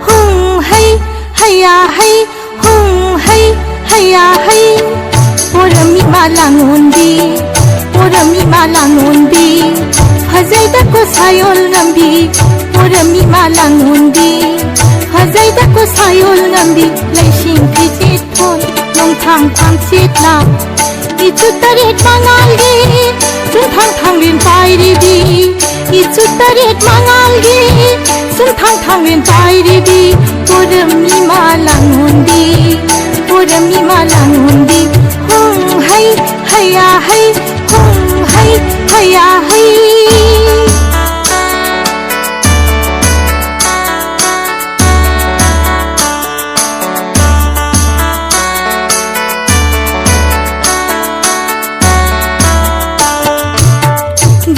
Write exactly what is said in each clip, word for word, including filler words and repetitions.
ꯍꯨꯝ ꯍꯩ ꯍꯩꯌꯥ ꯍꯩ, ꯍꯨꯝ ꯍꯩ ꯍꯩꯌꯥ ꯍꯩ꯫ ꯄꯣꯔꯝꯃꯤ ꯃꯥ ꯂꯥꯡꯉꯣꯟꯕꯤ, ꯄꯣꯔꯝꯃꯤ ꯃꯥ ꯂꯥꯡꯉꯣꯟꯕꯤ꯫ ꯐꯖꯩꯗꯀꯣ ꯁꯥꯌꯣꯜ ꯉꯝꯕꯤ, ꯄꯣꯔꯝꯃꯤ ꯃꯥ ꯂꯥꯡꯉꯣꯟꯕꯤ꯫ ꯐꯖꯩꯗꯀꯣ ꯁꯥꯌꯣꯜ ꯉꯝꯕꯤ, ꯂꯩꯁꯤꯡ ꯐꯤꯖꯦꯠ ꯀꯣꯟ ꯅꯣꯡꯊꯥꯡ ꯊꯥꯡꯁꯤꯠꯂꯥ꯫ ꯏꯆꯨ ꯇꯔꯦꯠ ꯃꯉꯥꯜꯒꯤ ꯆꯨꯡꯊꯥꯡ ꯊꯥꯡꯂꯦꯟ ꯄꯥꯏꯔꯤꯕꯤ, ꯏꯆꯨ ꯇꯔꯦꯠ ꯃꯉꯥꯜꯒꯤ ꯆꯨꯡꯊꯥꯡ ꯊꯥꯡꯂꯦꯟ ꯄꯥꯏꯔꯤꯕꯤ꯫ ꯄꯣꯔꯝꯃꯤ ꯃꯥ ꯂꯥꯡꯉꯣꯟꯕꯤ, ꯄꯣꯔꯝꯃꯤ ꯃꯥ ꯂꯥꯡꯉꯣꯟꯕꯤ꯫ ꯍꯨꯝ ꯍꯩ ꯍꯩꯌꯥ ꯍꯩ, ꯍꯨꯝ ꯍꯩ ꯍꯩꯌꯥ ꯍꯩ꯫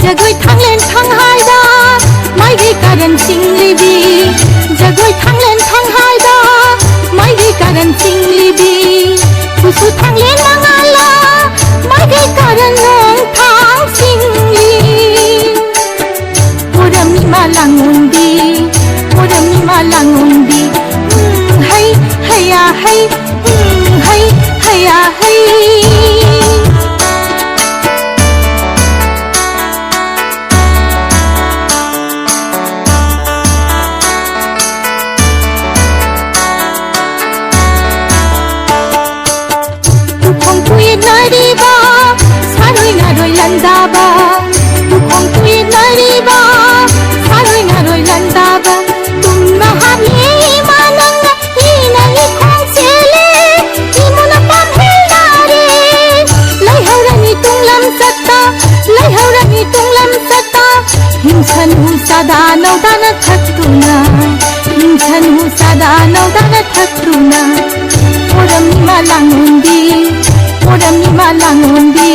ꯖꯒꯣꯏ ꯊꯥꯡꯂꯦꯟ ꯊꯥꯡꯍꯥꯏꯗ ꯃꯥꯏꯒꯤ ꯀꯥꯔꯟ ꯆꯤꯡꯂꯤꯕꯤ, ꯖꯒꯣꯏ ꯊꯥꯡꯂꯦꯟ ꯊꯥꯡꯍꯥꯏꯗ ꯃꯥꯏꯒꯤ ꯀꯥꯔꯟ ꯆꯤꯡꯂꯤꯕꯤ꯫ ꯈꯨꯠꯁꯨ ꯊꯥꯡꯂꯦꯟ ꯃꯉꯥꯜꯂ ꯃꯥꯏꯒꯤ ꯀꯥꯔꯟ ꯅꯣꯡ ꯊꯥꯡ ꯆꯤꯡꯂꯤ꯫ ꯄꯣꯔꯝꯃꯤ ꯃꯥ ꯂꯥꯡꯉꯣꯟꯕꯤ, ꯄꯣꯔꯝꯃꯤ ꯃꯥ ꯂꯥꯡꯉꯣꯟꯕꯤ꯫ ꯎꯝ ꯍꯩ ꯍꯩꯌꯥ ꯍꯩ, ꯎꯝ ꯍꯩ ꯍꯩꯌꯥ ꯍꯩ꯫ ꯇꯨꯈꯣꯡ ꯀꯨꯏꯅꯔꯤꯕ ꯁꯥꯔꯣꯏ ꯉꯥꯔꯣꯏ ꯂꯟꯗꯥꯕ, ꯇꯨꯈꯣꯡ ꯀꯨꯏꯅꯔꯤꯕ ꯁꯥꯔꯣꯏ ꯉꯥꯔꯣꯏ ꯂꯟꯗꯥꯕ꯫ ꯇꯨꯝꯅ ꯍꯥꯞꯂꯤ ꯏꯃꯥ ꯅꯪꯅ ꯏꯅ ꯏꯈꯣꯡ ꯆꯦꯜꯂꯦ, ꯏꯃꯨꯅ ꯄꯥꯝꯍꯩ ꯅꯥꯔꯦ꯫ ꯂꯩꯍꯧꯔꯅꯤ ꯇꯨꯡꯂꯝ ꯆꯠꯇ, ꯂꯩꯍꯧꯔꯅꯤ ꯇꯨꯡꯂꯝ ꯆꯠꯇ꯫ ꯍꯤꯡꯁꯅꯨ ꯆꯥꯗꯥ ꯅꯧꯗꯥꯅ ꯊꯛꯇꯨꯅ, ꯍꯤꯡꯁꯅꯨ ꯆꯥꯗꯥ ꯅꯧꯗꯥꯅ ꯊꯛꯇꯨꯅ꯫ ꯄꯣꯔꯝꯃꯤ ꯃꯥ ꯂꯥꯡꯉꯣꯟꯕꯤ, ꯄꯣꯔꯝꯃꯤ ꯃꯥ ꯂꯥꯡꯉꯣꯟꯕꯤ꯫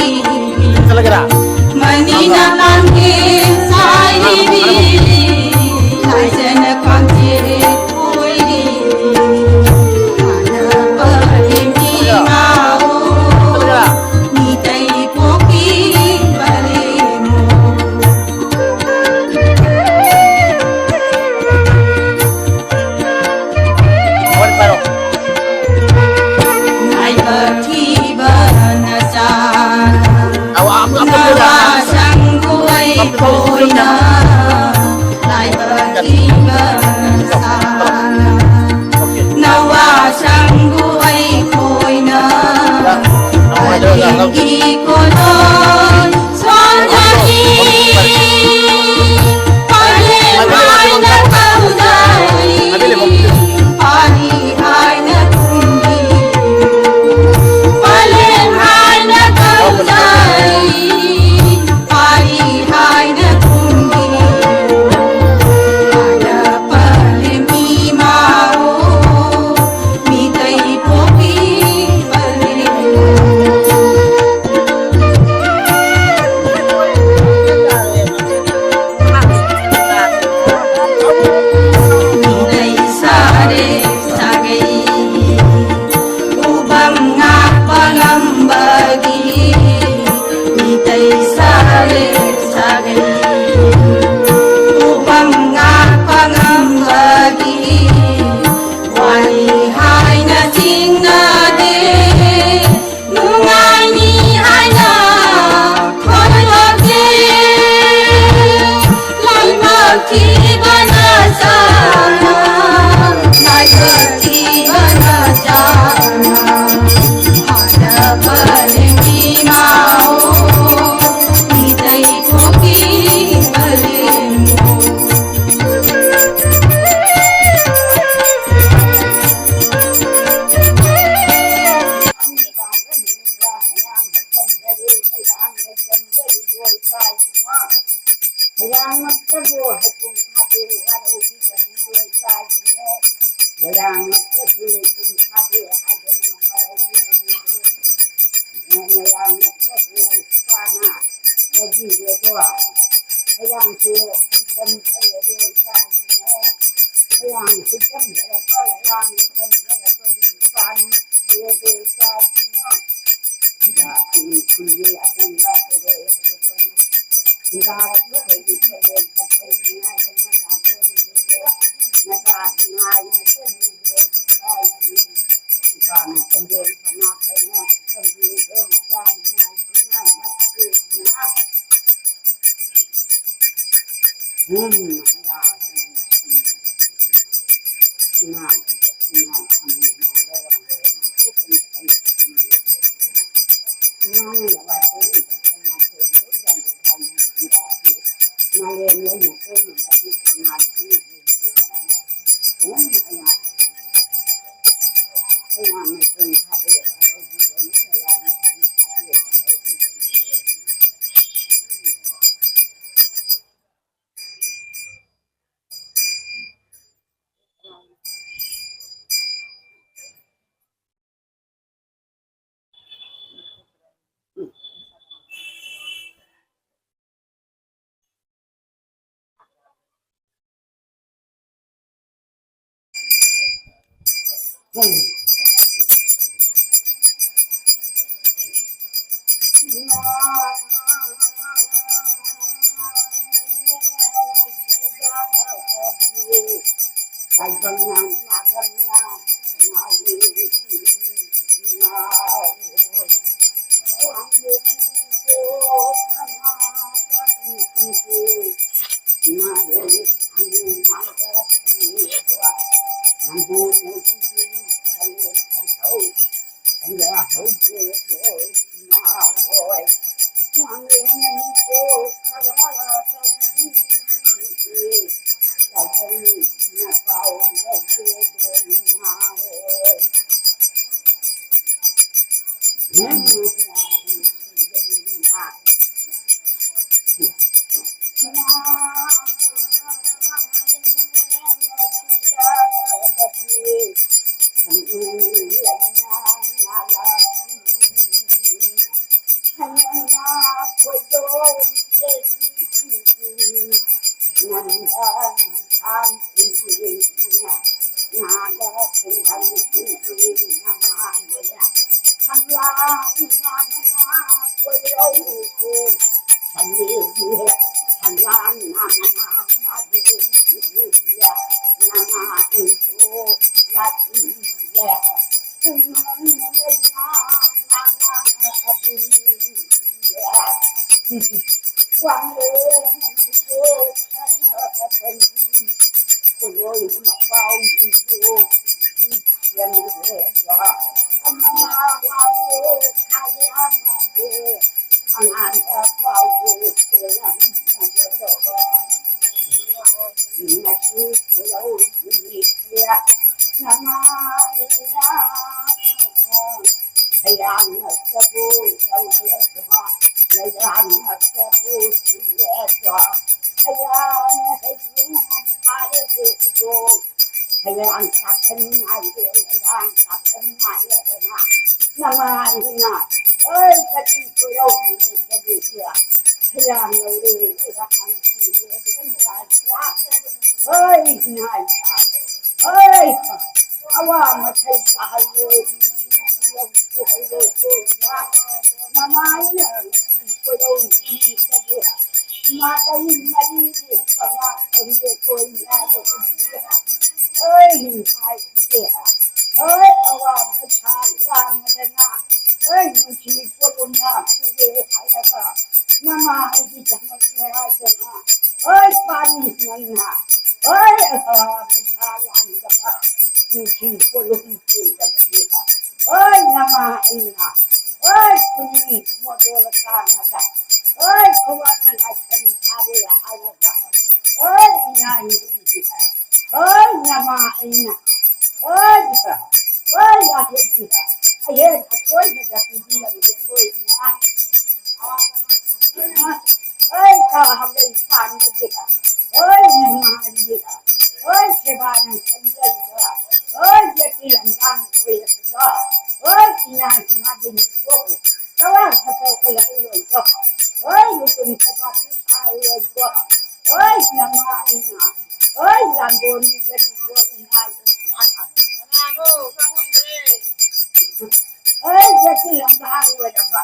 ꯂꯝꯗ ꯍꯥꯡꯂꯣꯏꯔꯕ꯫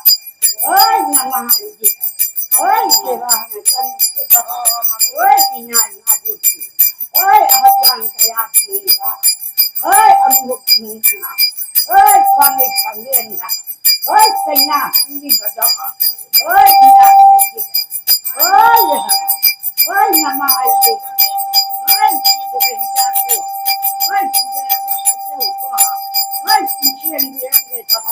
ꯍꯣꯏ, ꯅꯃꯥ ꯍꯥꯏꯗꯤ꯫ ꯍꯣꯏ, ꯁꯦꯕꯥꯅ ꯆꯪꯉꯤꯕ꯫ ꯍꯣꯏ, ꯏꯅꯥ ꯏꯃꯥꯗꯤ꯫ ꯍꯣꯏ, ꯍꯛꯆꯥꯡ ꯀꯌꯥ ꯄꯤꯕ꯫ ꯍꯣꯏ, ꯑꯃꯨꯛ ꯅꯨꯡꯅ꯫ ꯍꯣꯏ, ꯈ꯭ꯋꯥꯡꯒꯤ ꯈ꯭ꯋꯥꯡꯂꯦꯟꯗ꯫ ꯍꯣꯏ, ꯀꯩꯅꯥ ꯄꯤꯔꯤꯕꯗꯣ꯫ ꯍꯣꯏ, ꯏꯅꯥ ꯍꯥꯏꯗꯤ꯫ ꯍꯣꯏ, ꯍꯣꯏ, ꯅꯃꯥ ꯍꯥꯏꯗꯤ꯫ ꯍꯣꯏ, ꯄꯤꯔꯤꯕ ꯍꯤꯗꯥꯛꯇꯣ꯫ ꯍꯣꯏ, ꯄꯤꯖꯔꯒ ꯐꯖꯧꯀꯣ꯫ ꯍꯣꯏ, ꯄꯤꯖꯔꯒ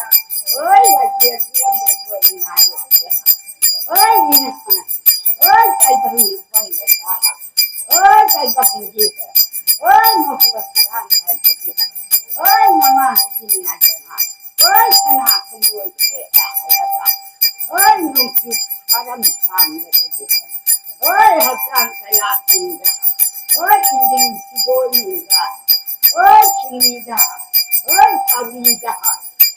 ꯍꯣꯏ, ꯂꯥꯏꯆꯦꯟ ꯄꯤꯔꯝꯕ ꯊꯣꯏꯅ ꯍꯥꯏꯌꯦ꯫ ꯍꯣꯏ, ꯍꯣꯏ, ꯇꯥꯏꯕꯪ ꯃꯐꯝꯗ ꯍꯣꯏ, ꯇꯥꯏꯕꯪꯒꯤ꯫ ꯍꯣꯏ, ꯃꯈꯣꯏ ꯁꯔꯥꯡ ꯍꯥꯏꯕꯗꯤ꯫ ꯍꯣꯏ, ꯃꯃꯥ ꯍꯥꯏꯁꯤꯅꯤ ꯍꯥꯏꯗꯅ꯫ ꯍꯣꯏ, ꯁꯅꯥ ꯈꯨꯡꯒꯣꯜ ꯍꯥꯏꯔꯒ꯫ ꯍꯣꯏ, ꯅꯨꯡꯁꯤꯠ ꯀꯔꯝ ꯄꯥꯟꯕꯗꯒꯤ꯫ ꯍꯣꯏ, ꯍꯛꯆꯥꯡ ꯀꯌꯥ ꯇꯤꯡꯗ꯫ ꯍꯣꯏ, ꯏꯟꯖꯤꯟ ꯁꯤꯗꯣꯟꯅꯤꯡꯗ꯫ ꯍꯣꯏ, ꯁꯤꯡꯂꯤꯗ꯫ ꯍꯣꯏ, ꯆꯥꯎꯔꯤꯗ꯫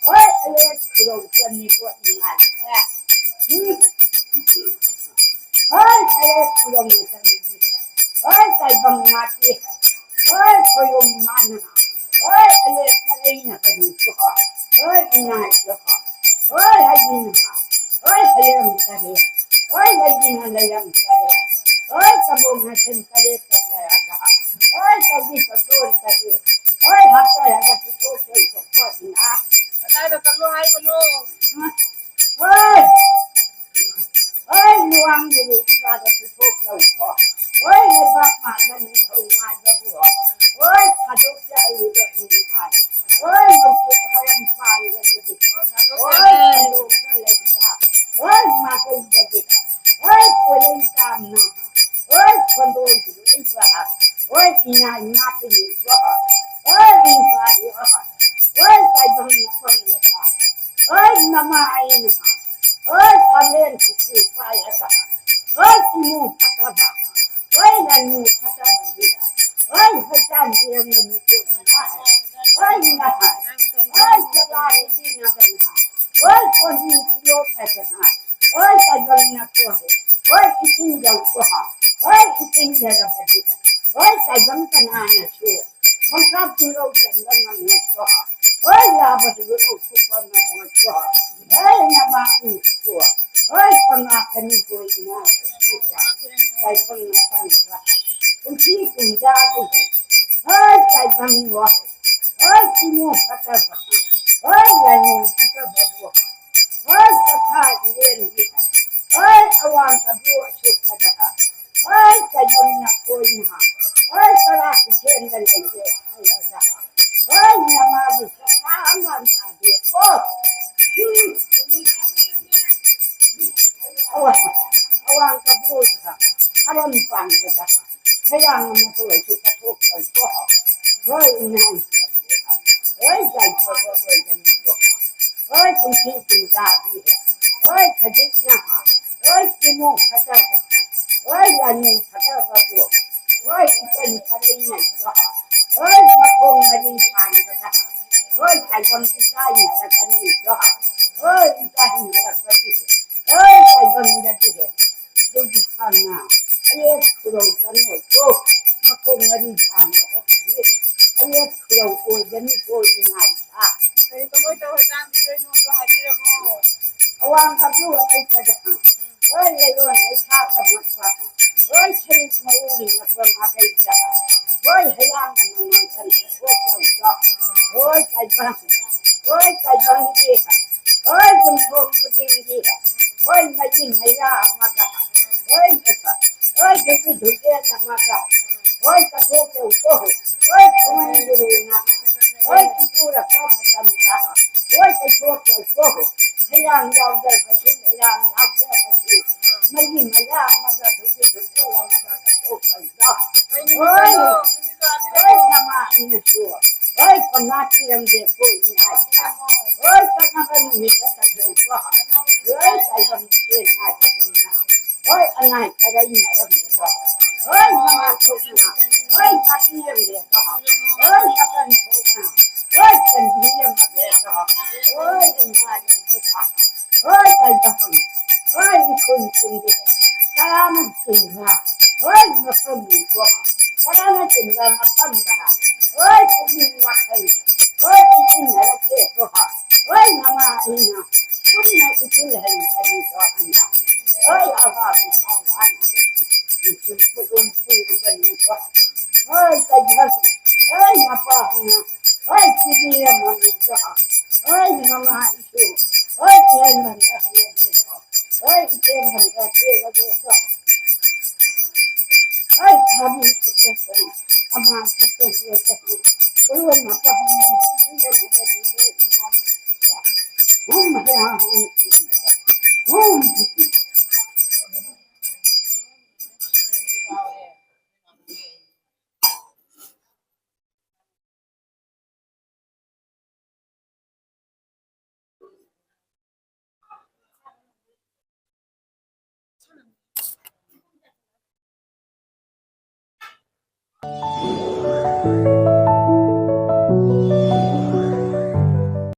ꯍꯣꯏ, ꯑꯌꯦꯠ ꯈꯨꯔꯧ ꯆꯟꯅꯤ ꯀꯣꯠꯅꯤꯡꯉꯥꯏ꯫ ꯎꯝ꯫ ꯍꯣꯏ, ꯑꯌꯦꯠ ꯈꯨꯔꯧꯅ ꯆꯟꯅꯤ꯫ ꯍꯣꯏ, ꯇꯥꯏꯕꯪ ꯉꯥꯛꯄꯤ꯫ ꯍꯣꯏ, ꯈꯣꯏꯔꯣꯝ ꯃꯥꯅ꯫ ꯍꯣꯏ, ꯑꯌꯦꯠ ꯈꯔꯩꯅ ꯀꯔꯤ ꯁꯨꯈꯣ꯫ ꯍꯣꯏ, ꯏꯅꯥꯏ ꯁꯨꯈꯣ꯫ ꯍꯣꯏ, ꯍꯥꯏꯗꯤꯅ꯫ ꯍꯣꯏ, ꯍꯌꯦꯡ ꯀꯔꯤ꯫ ꯍꯣꯏ, ꯂꯩꯗꯤꯅ ꯂꯩꯔꯝ ꯀꯔꯤ꯫ ꯍꯣꯏ, ꯆꯕꯣꯛ ꯃꯁꯦꯟ ꯀꯔꯤ ꯇꯧꯖꯔꯒ꯫ ꯍꯣꯏ, ꯇꯧꯕꯤ ꯇꯧꯊꯣꯛ ꯀꯔꯤ꯫ ꯍꯣꯏ, ꯍꯥꯞꯆꯔꯒ ꯄꯤꯊꯣꯛ ꯄꯤꯊꯣꯛ ꯄꯣꯠꯅ꯫ ꯀꯗꯥꯏꯗ ꯆꯠꯂꯣ ꯍꯥꯏꯕꯅꯣ? ꯍꯣꯏ꯫ ꯍꯣꯏ, ꯃꯤꯋꯥꯡꯒꯤꯗꯤ ꯏꯆꯥꯗ ꯄꯤꯊꯣꯛꯆꯧꯀꯣ꯫ ꯍꯣꯏ, ꯂꯩꯕꯥꯛ ꯄꯥꯟꯕ ꯅꯤꯡꯊꯧ ꯉꯥꯏꯕꯕꯨ꯫ ꯍꯣꯏ, ꯊꯥꯗꯣꯛꯆꯍꯧꯔꯤꯕ ꯏꯪꯈꯥꯏ꯫ ꯍꯣꯏ, ꯃꯁꯤ ꯈꯔꯝ ꯄꯥꯟꯕꯗꯒꯤ꯫ ꯍꯣꯏ, ꯈꯣꯡꯗꯣꯡꯗ ꯂꯩꯕ꯫ ꯍꯣꯏ, ꯃꯥꯏꯀꯩꯗꯒꯤ꯫ ꯍꯣꯏ, ꯄꯣꯂꯩ ꯇꯥꯝꯅ꯫ ꯍꯣꯏ, ꯈꯣꯟꯗꯣꯡꯒꯤ ꯂꯩꯕ꯫ ꯍꯣꯏ, ꯏꯅꯥ ꯏꯃꯥ ꯄꯤꯅꯤꯀꯣ꯫ ꯍꯣꯏ, ꯏꯪꯈꯥꯏ꯫ ꯍꯣꯏ, ꯇꯥꯏꯕꯪ ꯃꯐꯝꯗ꯫ ꯍꯣꯏ, ꯃꯃꯥ ꯑꯩꯅ꯫ ꯍꯣꯏ, ꯐꯝꯂꯦꯟ ꯈꯨꯠꯁꯨ ꯄꯥꯏꯔꯒ꯫ ꯍꯣꯏ, ꯏꯃꯨꯡ ꯐꯠꯇꯕ꯫ ꯍꯣꯏ, ꯂꯥꯏꯃꯨ ꯐꯠꯇꯕꯁꯤꯗ꯫ ꯍꯣꯏ, ꯍꯩꯆꯥꯟ ꯌꯦꯡꯕ ꯃꯤꯀꯨꯞꯅ꯫ ꯍꯣꯏ, ꯅꯍꯥꯟ꯫ ꯍꯣꯏ, ꯆꯂꯥ ꯁꯤꯖꯤꯟꯅꯗꯅ꯫ ꯍꯣꯏ, ꯀꯣꯟꯕꯤ ꯌꯣꯛꯇꯗꯅ꯫ ꯍꯣꯏ, ꯇꯥꯏꯕꯪꯅ ꯀꯣꯟ꯫ ꯍꯣꯏ, ꯏꯁꯤꯡ ꯌꯧꯀꯣ꯫ ꯍꯣꯏ, ꯏꯁꯤꯡ ꯌꯧꯔꯕꯗꯤ꯫ ꯍꯣꯏ, ꯇꯥꯏꯕꯪ ꯀꯅꯥꯅꯁꯨ꯫ ꯈꯣꯡꯀꯥꯞ ꯇꯨꯔꯧ ꯆꯟꯕ ꯉꯝꯃꯣꯏꯀꯣ꯫ ꯍꯣꯏ, ꯂꯥꯕ ꯇꯨꯔꯧ ꯊꯨꯞꯄ ꯉꯝꯃꯣꯏꯀꯣ꯫ ꯂꯦꯟꯕꯤ꯫ ꯍꯣꯏ, ꯑꯋꯥꯡ ꯀꯕꯨ ꯑꯁꯨꯛꯄꯗ꯫ ꯍꯣꯏ, ꯀꯩꯗꯧꯅ ꯀꯣꯏꯅ꯫ ꯍꯣꯏ, ꯀꯔꯥ ꯀꯩꯊꯦꯜꯗ ꯂꯩꯔꯦ ꯍꯥꯏꯔꯒ꯫ ꯍꯣꯏ, ꯅꯃꯥꯒꯤ ꯆꯈꯥ ꯑꯃ ꯊꯥꯗꯦꯀꯣ꯫ ꯎꯝ꯫ ꯑꯋꯥꯡ, ꯑꯋꯥꯡ ꯀꯕꯨꯗ ꯈꯔꯝ ꯄꯥꯟꯕꯗ꯫ ꯈꯌꯥꯡ ꯑꯃ ꯇꯧꯔꯁꯨ ꯀꯠꯊꯣꯛꯆꯧꯀꯣ꯫ ꯍꯣꯏ, ꯏꯃꯥ ꯏꯁꯥꯕꯤ꯫ ꯍꯣꯏ, ꯌꯥꯏꯐꯕ ꯑꯣꯏꯒꯅꯤꯀꯣ꯫ ꯍꯣꯏ, ꯄꯨꯟꯁꯤ ꯀꯨꯟꯊ꯭ꯔꯥꯗꯤ꯫ ꯍꯣꯏ, ꯈꯖꯤꯛꯅ꯫ ꯍꯣꯏ, ꯀꯤꯃꯨ ꯐꯠꯇꯕ꯫ ꯍꯣꯏ, ꯂꯥꯅꯨ ꯐꯠꯇꯕꯕꯨ꯫ ꯍꯣꯏ, ꯏꯆꯟ ꯄꯔꯩꯅ ꯏꯕ꯫ ꯍꯣꯏ, ꯃꯈꯣꯡ ꯃꯔꯤ ꯄꯥꯟꯕꯗ꯫ ꯍꯣꯏ, ꯇꯥꯏꯕꯪ ꯏꯀꯥꯏꯅꯔꯛꯀꯅꯤꯗꯣ꯫ ꯍꯣꯏ, ꯏꯀꯥꯏꯅꯔꯛꯄꯗꯤ꯫ ꯍꯣꯏ, ꯇꯥꯏꯕꯪꯗꯗꯤ꯫ ꯑꯗꯨꯒꯤ ꯈꯪꯅ ꯑꯌꯦꯛ ꯈꯨꯔꯧ ꯆꯪꯉꯣꯏꯀꯣ꯫ ꯃꯈꯣꯡ ꯃꯔꯤ ꯄꯥꯟꯕ ꯈꯣꯠꯄꯗꯤ ꯑꯌꯦꯛ ꯈꯨꯔꯧ ꯑꯣꯏꯒꯅꯤꯀꯣ ꯏꯃꯥ ꯏꯄꯥ꯫ ꯀꯔꯤ ꯀꯃꯥꯏ ꯇꯧꯔ ꯆꯥꯟꯕꯤꯗꯣꯏꯅꯣꯗꯣ ꯍꯥꯏꯕꯤꯔꯝꯃꯣ꯫ ꯑꯋꯥꯡ ꯀꯕꯨ ꯑꯄꯤꯛꯄꯗ ꯍꯣꯏ ꯂꯩꯔꯣꯟ ꯂꯩꯁꯥ ꯇꯝꯃꯛꯄ꯫ ꯍꯣꯏ ꯁꯔꯤꯛ ꯃꯎ ꯂꯤꯡꯉꯛꯄ ꯃꯥꯗꯩꯗ꯫ ꯍꯣꯏ ꯍꯌꯥꯡ ꯑꯃ ꯃꯥꯡꯈꯟ ꯆꯠꯊꯣꯛ ꯇꯧꯕ꯫ ꯍꯣꯏ ꯇꯥꯏꯕꯪ꯫ ꯍꯣꯏ ꯇꯥꯏꯕꯪꯒꯤ꯫ ꯍꯣꯏ ꯌꯨꯝꯊꯣꯡ ꯈꯨꯗꯤꯡꯒꯤ꯫ ꯍꯣꯏ ꯃꯌꯤꯡ ꯃꯌꯥ ꯑꯃꯒ꯫ ꯍꯣꯏ ꯍꯣꯏ ꯙꯨꯄꯤ ꯙꯨꯄꯦꯟ ꯑꯃꯒ꯫ ꯍꯣꯏ ꯆꯠꯊꯣꯛ ꯇꯧꯀꯣ꯫ ꯍꯣꯏ ꯈꯨꯃꯟ ꯒꯨꯔꯨꯅ꯫ ꯍꯣꯏ ꯄꯤꯊꯣꯔꯛꯄ ꯃꯇꯝꯗ꯫ ꯍꯣꯏ ꯆꯠꯊꯣꯛ ꯇꯧꯀꯣ꯫ ꯍꯌꯥꯡ ꯌꯥꯎꯗ꯭ꯔꯕꯁꯨ ꯍꯌꯥꯡ ꯌꯥꯎꯗ꯭ꯔꯕꯁꯨ꯫ ꯃꯌꯤꯡ ꯃꯌꯥ ꯑꯃꯒ ꯙꯨꯄꯤ ꯙꯨꯄꯦꯟ ꯑꯃꯒ ꯆꯠꯊꯣꯛ ꯇꯧꯀꯣ꯫ ꯍꯣꯏ꯫ ꯍꯣꯏ ꯅꯃꯥ ꯑꯩꯅꯁꯨ꯫ ꯍꯣꯏ ꯄꯪꯉꯥ ꯄꯤꯔꯝꯒꯦ ꯀꯣꯏ ꯏꯃꯥ ꯏꯄꯥ꯫ ꯍꯣꯏ ꯀꯠꯅꯕ ꯅꯨꯃꯤꯠꯇ ꯇꯧꯖꯧꯀꯣ꯫ ꯍꯣꯏ ꯇꯥꯏꯕꯪ ꯏꯆꯦ ꯏꯃꯥ ꯏꯄꯥ꯫ ꯍꯣꯏ ꯑꯅꯥꯏ ꯀꯔꯩ ꯃꯔꯝꯗꯀꯣ꯫ ꯍꯣꯏ ꯃꯉꯥ ꯊꯣꯛꯅ꯫ ꯍꯣꯏ ꯇꯥꯛꯄꯤꯔꯝꯒꯦꯀꯣ꯫ ꯍꯣꯏ ꯃꯇꯝ ꯊꯣꯛꯅ꯫ ꯍꯣꯏ ꯆꯟꯕꯤꯔꯝꯃꯒꯦꯀꯣ꯫ ꯍꯣꯏ ꯏꯃꯥ ꯏꯄꯥ꯫ ꯍꯣꯏ ꯇꯥꯏꯕꯪ꯫ ꯍꯣꯏ ꯏꯈꯨꯟ ꯈꯨꯟꯒꯤ꯫ ꯇꯔꯥꯅ ꯆꯤꯡꯕ꯫ ꯍꯣꯏ ꯃꯐꯝꯅꯤꯀꯣ꯫ ꯇꯔꯥꯅ ꯆꯤꯡꯕ ꯃꯐꯝꯗ꯫ ꯍꯣꯏ ꯄꯨꯛꯅꯤꯡ ꯋꯥꯈꯜ꯫ ꯍꯣꯏ ꯏꯆꯤꯟꯅꯔꯛꯀꯦꯀꯣ꯫ ꯍꯣꯏ ꯃꯃꯥ ꯑꯩꯅ ꯄꯨꯟꯅ ꯏꯆꯤꯜ ꯍꯩꯕꯅꯤꯀꯣ ꯑꯩꯅ꯫ ꯍꯣꯏ ꯑꯋꯥꯕ ꯏꯁꯥ ꯂꯥꯟꯕꯗ ꯏꯆꯤꯜ ꯈꯨꯗꯣꯡ ꯄꯤꯔꯕꯅꯤꯀꯣ꯫ ꯍꯣꯏ ꯇꯥꯏꯕꯪ꯫ ꯍꯣꯏ ꯃꯄꯥ ꯑꯩꯅ꯫ ꯍꯣꯏ ꯄꯤꯕꯤꯔꯝꯃꯅꯤꯀꯣ꯫ ꯍꯣꯏ ꯃꯃꯥ ꯏꯆꯦ꯫ ꯍꯣꯏ ꯏꯍꯟ ꯃꯟꯗ ꯍꯜꯂꯒꯦ꯫ ꯍꯣꯏ, ꯏꯆꯦ ꯍꯟꯗꯛ ꯄꯤꯔꯒꯦ ꯑꯗꯣ꯫ ꯍꯣꯏ, ꯊꯥꯕꯤ ꯆꯠꯀꯦ꯫ ꯑꯃ ꯆꯠꯀꯦ, ꯆꯠꯀꯦ꯫ ꯀꯣꯏꯔꯣꯟ ꯃꯄꯥ ꯍꯟꯗꯛ ꯄꯤꯔꯒꯦ꯫ ꯎꯝ, ꯍꯣꯏ, ꯍꯣꯏ, ꯍꯣꯏ꯫ ꯎꯝ,